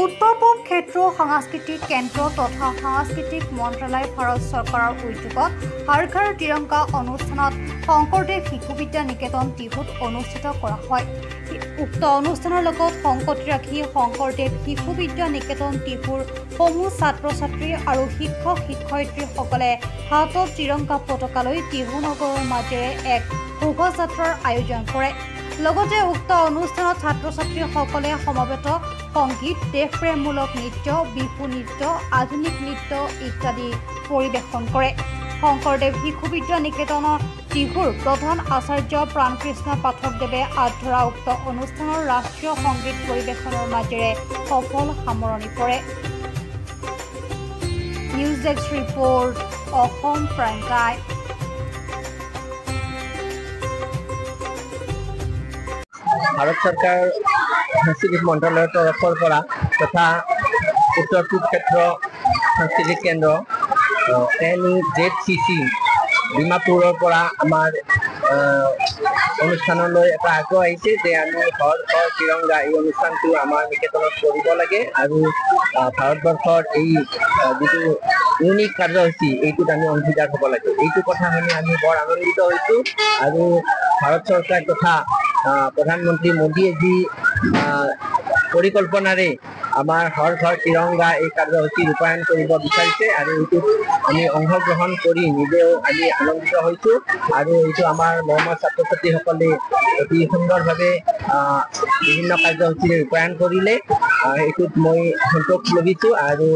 উত্তৰ পূব ক্ষেত্ৰ সাংস্কৃতিক কেন্দ্ৰ তথা সাংস্কৃতিক মন্ত্ৰালয় ভাৰত চৰকাৰৰ উদ্যোগত হৰ ঘৰ তিৰংগা অনুষ্ঠানত শংকৰদেৱ শিশু বিদ্যা নিকেতন টিহুত অনুষ্ঠিত কৰা হয়। উক্ত অনুষ্ঠানৰ লগত সংগতি ৰাখি শংকৰদেৱ শিশু বিদ্যা নিকেতন টিহুৰ সমূহ ছাত্ৰ ছাত্ৰী আৰু শিক্ষক শিক্ষয়িত্ৰীসকলে হাতত তিৰংগা পতাকা লৈ টিহু নগৰৰ মাজেৰে এক শোভাযাত্ৰাৰ আয়োজন কৰে। লগতে উক্ত অনুষ্ঠানত ছাত্ৰ ছাত্ৰীসকলে সমবেত সংগীত, দেশপ্ৰেমমূলক নৃত্য, বিহু নৃত্য, আধুনিক নৃত্য ইত্যাদি পৰিৱেশন কৰে। শংকৰদেৱ শিশু বিদ্যা নিকেতনৰ টিহুৰ প্ৰধান আচাৰ্য প্ৰাণকৃষ্ণ পাঠকদেৱে আঁত ধৰা উক্ত অনুষ্ঠানৰ ৰাষ্ট্ৰীয় সংগীত পৰিৱেশনৰ মাজেৰে সফল সামৰণি পৰে। News desk report, Assam prime time. Bharat চৰকাৰ সাংস্কৃতিক মন্ত্ৰালয়ৰ তৰফৰ পৰা তথা উত্তৰ পূব ক্ষেত্ৰ সাংস্কৃতিক কেন্দ্ৰ NEZCC ডিমাপুৰৰ পৰা আমাৰ অনুষ্ঠানলৈ এটা আগ্ৰহ আহিছে যে আমি হৰ ঘৰ তিৰংগা এই অনুষ্ঠানটো আমাৰ নিকেতনত কৰিব লাগে আৰু ভাৰতবৰ্ষৰ এই যিটো ইউনিক কাৰ্যসূচী এইটোত আমি অংশীদাৰ হ'ব লাগে। এইটো কথা শুনি আমি বৰ আনন্দিত হৈছোঁ আৰু ভাৰত চৰকাৰ তথা প্ৰধানমন্ত্ৰী মোদীয়ে যি পৰিকল্পনাৰে আমাৰ হৰ ঘৰ তিৰংগা এই কাৰ্যসূচী ৰূপায়ণ কৰিব বিচাৰিছে আৰু এইটোত আমি অংশগ্ৰহণ কৰি নিজেও আমি আনন্দিত হৈছোঁ আৰু এইটো আমাৰ মৰমৰ ছাত্ৰ ছাত্ৰীসকলে অতি সুন্দৰভাৱে বিভিন্ন কাৰ্যসূচীৰে ৰূপায়ণ কৰিলে, এইটোত মই সন্তোষ লভিছোঁ আৰু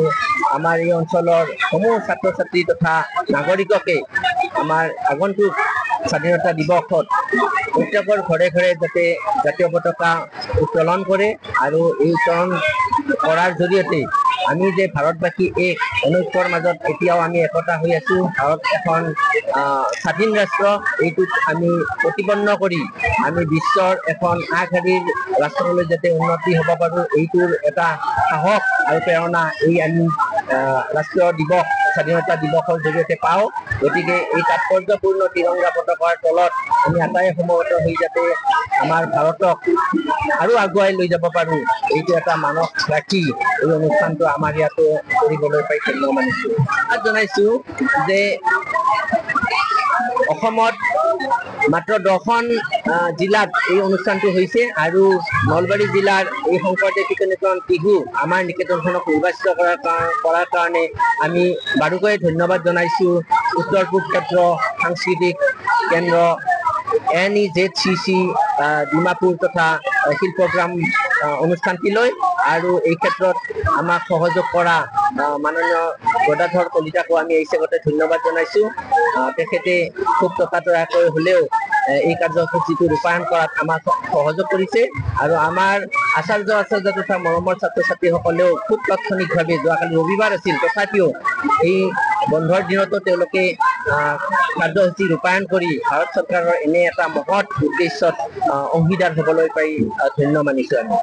আমাৰ এই অঞ্চলৰ সমূহ ছাত্ৰ ছাত্ৰী তথা নাগৰিককে আমাৰ আগন্তুক স্বাধীনতা দিৱসত প্ৰত্যেকৰ ঘৰে ঘৰে যাতে জাতীয় পতাকা উত্তোলন কৰে আৰু এই উত্তোলন কৰাৰ জৰিয়তে আমি যে ভাৰতবাসী এক অনৈক্যৰ মাজত এতিয়াও আমি একতা হৈ আছোঁ, ভাৰত এখন স্বাধীন ৰাষ্ট্ৰ, এইটোক আমি প্ৰতিপন্ন কৰি আমি বিশ্বৰ এখন আগশাৰীৰ ৰাষ্ট্ৰলৈ যাতে উন্নতি হ'ব পাৰোঁ এইটোৰ এটা সাহস আৰু প্ৰেৰণা এই আমি ৰাষ্ট্ৰীয় দিৱস স্বাধীনতা দিৱসৰ জৰিয়তে পাওঁ। গতিকে এই তাৎপৰ্যপূৰ্ণ তিৰংগা পতাকাৰ তলত আমি আটাই সমবেত হৈ যাতে আমাৰ ভাৰতক আৰু আগুৱাই লৈ যাব পাৰোঁ এইটো এটা মানস ৰাখি এই অনুষ্ঠানটো আমাৰ ইয়াতো কৰিবলৈ পাই ধন্য মানিছোঁ। জনাইছোঁ যে অসমত মাত্ৰ 10খন জিলাত এই অনুষ্ঠানটো হৈছে আৰু নলবাৰী জিলাৰ এই শংকৰদেৱ শিশু নিকেতন টিহু আমাৰ নিকেতনখনক নিৰ্বাচিত কৰাৰ কাৰণে আমি বাৰুকৈয়ে ধন্যবাদ জনাইছোঁ উত্তৰ পূব ক্ষেত্ৰ সাংস্কৃতিক কেন্দ্ৰ NEZCC Dimapur তথা শিল্পগ্ৰাম অনুষ্ঠানটিলৈ আৰু এই ক্ষেত্ৰত আমাক সহযোগ কৰা মাননীয় গদাধৰ কলিতাকো আমি এই চেগতে ধন্যবাদ জনাইছোঁ। তেখেতে খুব ততাতৈয়াকৈ হ'লেও এই কাৰ্যসূচীটো ৰূপায়ণ কৰাত আমাক সহযোগ কৰিছে আৰু আমাৰ আচাৰ্য আচাৰ্য তথা মৰমৰ ছাত্ৰ ছাত্ৰীসকলেও খুব তাৎক্ষণিকভাৱে যোৱাকালি ৰবিবাৰ আছিল তথাপিও এই বন্ধৰ দিনতো তেওঁলোকে কাৰ্যসূচী ৰূপায়ণ কৰি ভাৰত চৰকাৰৰ এনে এটা মহৎ উদ্দেশ্যত অংশীদাৰ হ'বলৈ পাই ধন্য মানিছোঁ আমি।